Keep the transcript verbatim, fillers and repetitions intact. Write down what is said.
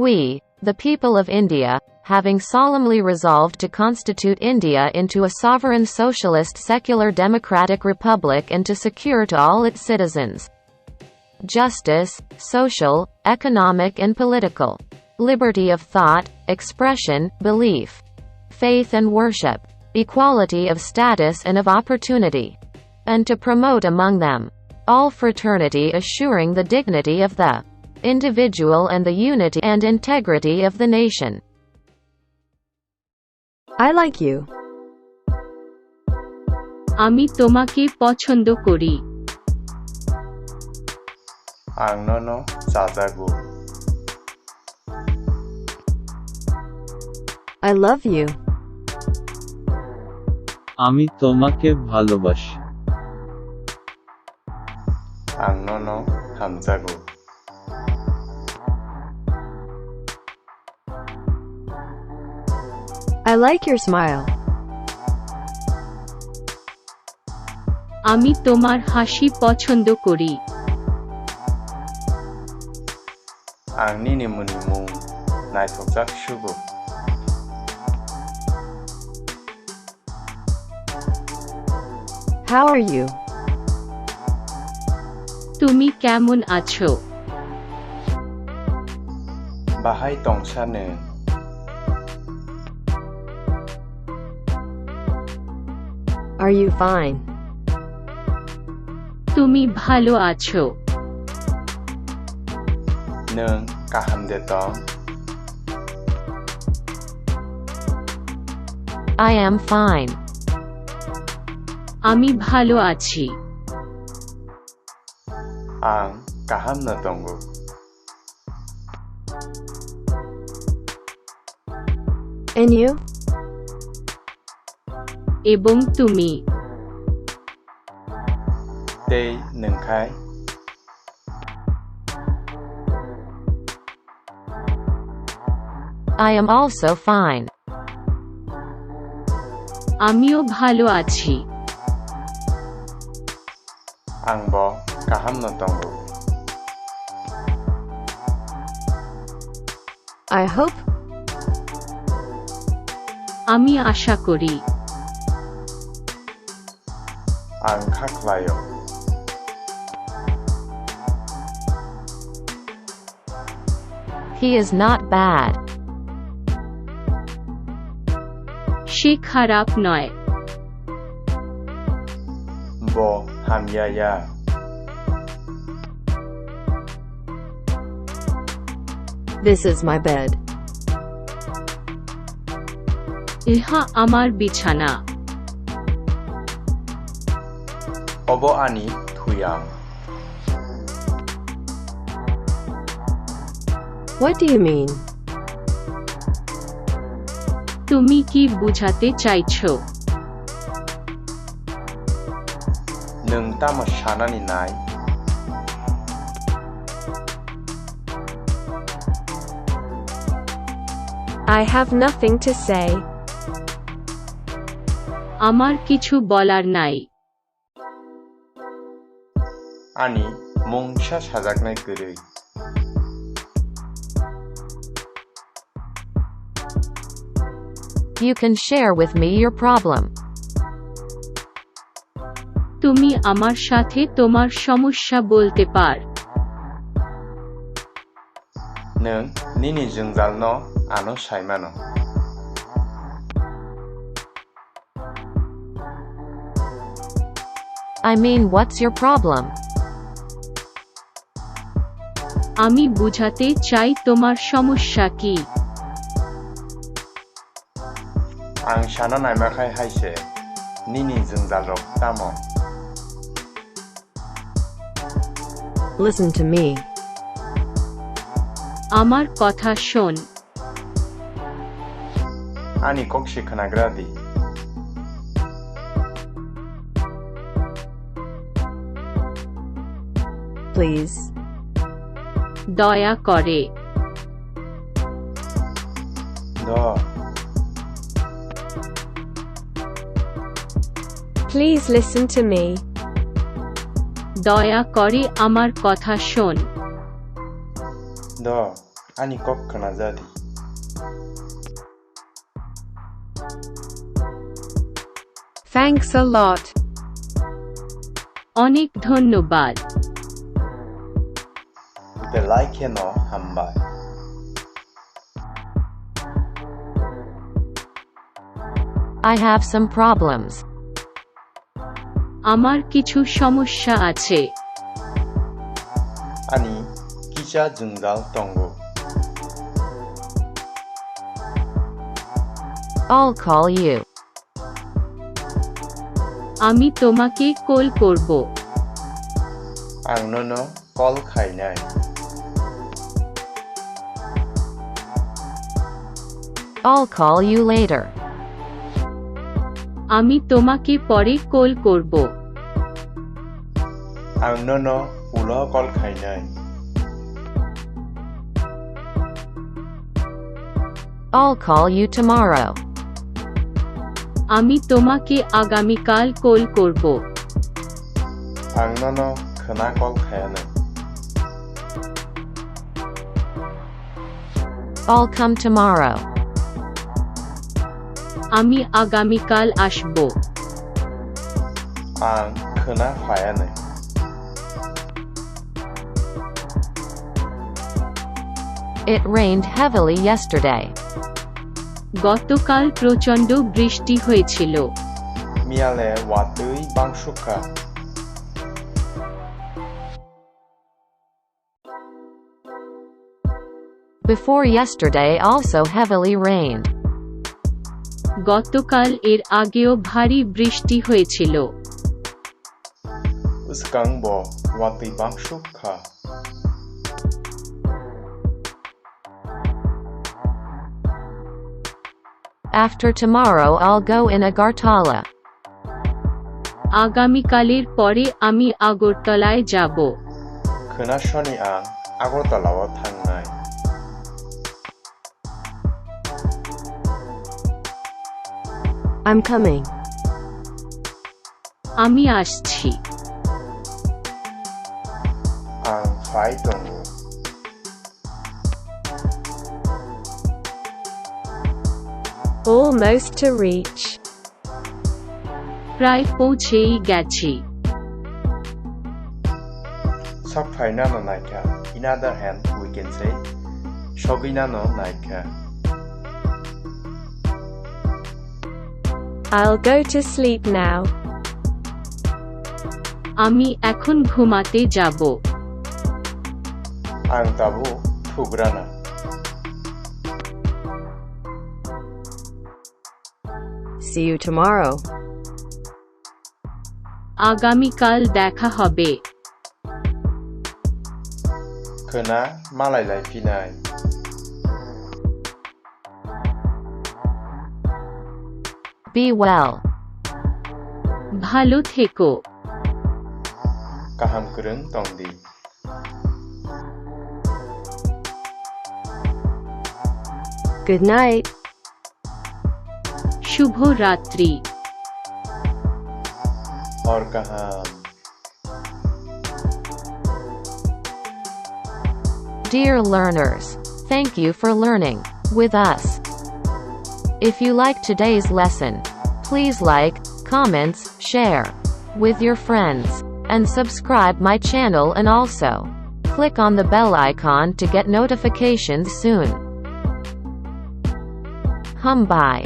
We, the people of India, having solemnly resolved to constitute India into a sovereign socialist secular democratic republic and to secure to all its citizens justice, social, economic and political, liberty of thought, expression, belief, faith and worship, equality of status and of opportunity, and to promote among them all fraternity, assuring the dignity of the individual and the unity and integrity of the nation. I like you. আমি তোমাকে পছন্দ করি। Ang nono chajago. I love you. আমি তোমাকে ভালোবাসি। Ang nono hamjago. I like your smile. আমি তোমার হাসি পছন্দ করি। Ang nini mwnwi mung naithokjak sugo. How are you? তুমি কেমন আছো? Bahai tongsa nwng? Are you fine? তুমি ভালো আছো? Nwng kaham de tong? I am fine. আমি ভালো আছি। Ang kaham no tongo. And you? এবং তুমি? Tei nwng khai? I am also fine. আমিও ভালো আছি। Ang bo kaham no tongo. I hope. আমি আশা করি। Ang kha khlaio. He is not bad. সে খারাপ নয়। Bo hamya ya. This is my bed. এহা আমার বিছানা। Obo ani thuyang. What do you mean? তুমি কি বুঝাতে চাইছো? Nwng tamo sanani nai? I have nothing to say. আমার কিছু বলার নাই। Ani mungsa sajaknai kwrwi. You can share with me your problem. তুমি আমার সাথে তোমার সমস্যা বলতে পার। Nwng nini jwngjalno ano sai mano. I mean, what's your problem? আমি বুঝাতে চাই তোমার সমস্যা কি। Ang sana naima khai hai se, nini jwngjalrok tamo? Listen to me. আমার কথা শোন। Ani kok se khwnagra di. Please. দয়া করে। Do. Please listen to me. দয়া করে আমার কথা শোন। Do, ani kok khna ja di. Thanks a lot. অনেক ধন্যবাদ। Belai kheno hambai. I have some problems. আমার কিছু সমস্যা আছে। Ani kisa jwngjal tongo. I'll call you. আমি তোমাকে কল করব। Ang nono call khainai. I'll call you later. আমি তোমাকে পরে কল করব। Ang nono ulo call khainai. I'll call you tomorrow. আমি তোমাকে আগামীকাল কল করব। Ang nono khwna call khayanai. I'll come tomorrow. আমি আগামীকাল আসব। Ang khwna phayanai. It rained heavily yesterday. গতকাল প্রচণ্ড বৃষ্টি হয়েছিল। Miyale watwi bangsukha. Before yesterday also heavily rained. গতকাল এর আগেও ভারী বৃষ্টি হয়েছিল। Swkang bo watwi bangsukha. After tomorrow I'll go in Agartala. আগামীকালের পরে আমি আগরতলায় যাব। Khwna soni ang Agartala-o thangnai. I'm coming. আমি আসছি। Ang phai tongo. Almost to reach. প্রায় পৌঁছেই গেছি। Sok phainano naikha. In other hand, we can say, sogwinano naikha. I'll go to sleep now. আমি এখন ঘুমাতে যাব। Ang tabuk thugrana. See you tomorrow. আগামীকাল দেখা হবে। Khwna malai lai phinai. Be well. ভালো থেকো। Kaham kwrwng tong di. Good night. শুভ রাত্রি। Hor kaham. Dear learners, thank you for learning with us. If you like today's lesson, please like, comments, share with your friends, and subscribe my channel, and also click on the bell icon to get notifications soon. Hambai.